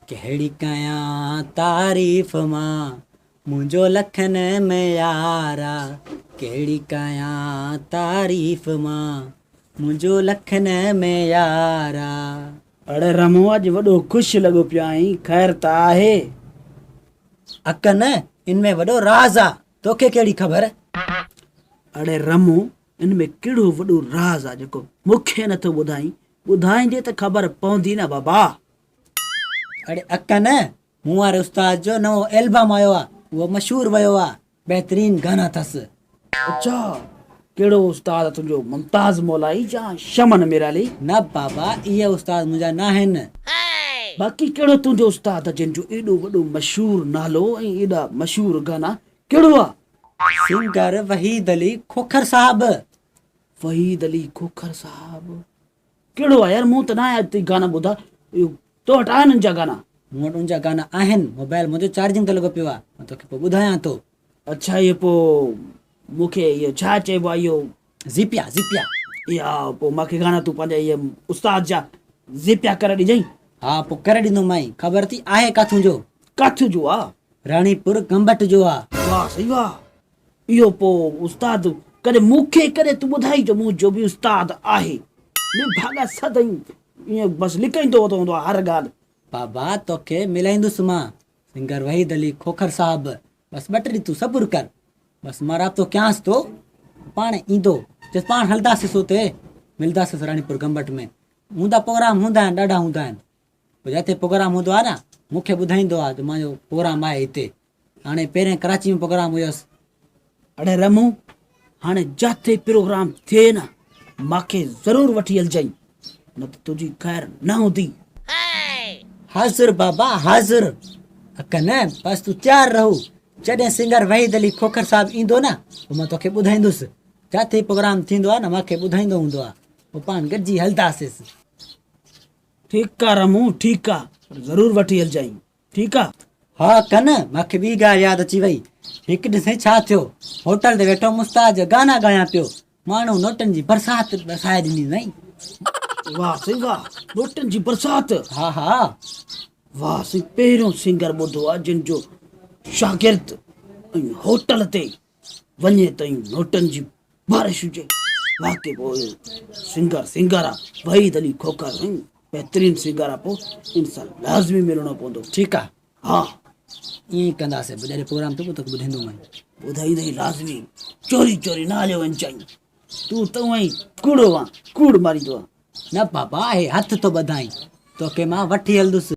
ڪهڙي ڪيان تعريف مان منهنجو لکن ۾ يار آ ڪهڙي ڪيان تعريف مان منهنجو لکن ۾ يار آ. اڙي رمو اڄ وڏو خوش لڳو پيو آهين خير ته آهي. اڪ نه ان ۾ وڏو راز آ توکي ڪهڙي خبر. اڙي رمو ان ۾ ڪهڙو وڏو راز آ جيڪو مون کي نٿو ٻڌائين ٻڌائيندي ته خبر پوندي نه بابا. اڙي اڪ نه مون واري استاد جو نئون البم آيو آ اهو مشهور ويو آ بهترين گانا اٿس. اڇا ڪهڙو استاد آ تنهنجو ممتاز مولائي يا شمن ميرالي. نه بابا اهي استاد منهنجا ناهن. باقي ڪهڙو تنهنجو استاد آ جنهن جو ايڏو وڏو مشهور نالو ۽ ايڏا مشهور گانا ڪهڙو آ. سنگر وحيد علي کوکر صاحب. وحيد علي کوکر صاحب ڪهڙو آ يار مون ته ناهي اڄ تائين گانا ٻڌا اهو تو وٽ آهن ان جا گانا. مون وٽ ان جا گانا آهن موبائل منهنجو چارجنگ تي لڳو پيو آ مان توکي پوء ٻڌايان ٿو. اڇا اهو پوء مون کي اهو ڇا چئبو آ اهو. زيپيا زيپيا. اها پوء مان کي گانا تون پنهنجا اهي استاد جا زيپيا ڪري ڏجئين. ها پوء ڪري ڏيندومانء خبر ٿي آهي ڪاٿون جو. ڪاٿون جو آ. راڻيپور گمبٽ جو آ. واھ سائين واھ اهو پوء استاد ڪڏهن مون کي ڪڏهن تون ٻڌائي جو منهنجو به استاد آهي. نڀاڳا سدائين ائين بس لڪائيندو وتو هوندو آ هر ڳالهه. بابا توکي ملائيندس مان سنگر وحيد علي کوکر صاحب بس ٻه ٽي ڏينهن تون صبر ڪر بس مان رابطو ڪيانس ٿو پاڻ ايندو چيس پاڻ هلداسيس اتي ملداسيس راڻيپور گمبٽ ۾ هوندا پروگرام هوندا آهن ڏاڍا هوندا آهن پوء جتي پروگرام هوندو آهي نه مون کي ٻڌائيندو آهي ته مانجو پروگرام آهي هتي هاڻي پهرين ڪراچي ۾ پروگرام هيس. اڙي رمو هاڻي جاتي پروگرام ٿئي نه ماکي ضرور وٺي هلجئين نه ته تنهنجي خير نه هوندي. حاضر بابا حاضر اڪ نه بس تون تيار رهو جڏهن سنگر وحيد علي کوکر صاحب ايندو نه پوء مان توکي ٻڌائيندس جاتي پروگرام ٿيندو آهي نه ماکي ٻڌائيندو هوندو آهي پوء پاڻ گڏجي هلداسيس. ٺيڪ آ رمو ٺيڪ آ پر ضرور وٺي هلجائين ٺيڪ آ. ها ڪن ماکي ٻي ڳالهه ياد اچي وئي هڪ ڏينهن سائين ڇا ٿيو هوٽل تي ويٺو مستاج گانا ڳايان پيو ماڻهو نوٽن جي برسات وسائي ڏني سائين. واه سائين واه نوٽن جي برسات. ها ها. واه سائين پهريون سنگر ٻڌو آ جن جو شاگرد ۽ هوٽل تي وڃي ته ائين نوٽن جي بارش هجي. واقعي پوء سنگر سنگر آ وحيد علي کوکر سائين بهترين سنگر آ پوء ان سان لازمي ملڻو پوندو. ٺيڪ آ ها ائين ئي ڪنداسين پوء جڏهن پروگرام ٿيو پوء توکي ٻڌائيندومانء. ٻڌائيندئي لازمي چوري چوري نه هليو وڃجانء تون ته اونئن ئي ڪوڙو آن ڪوڙ ماريندو آن. نه بابا هي هٿ ٿو ٻڌائين توکي مان وٺي هلندس.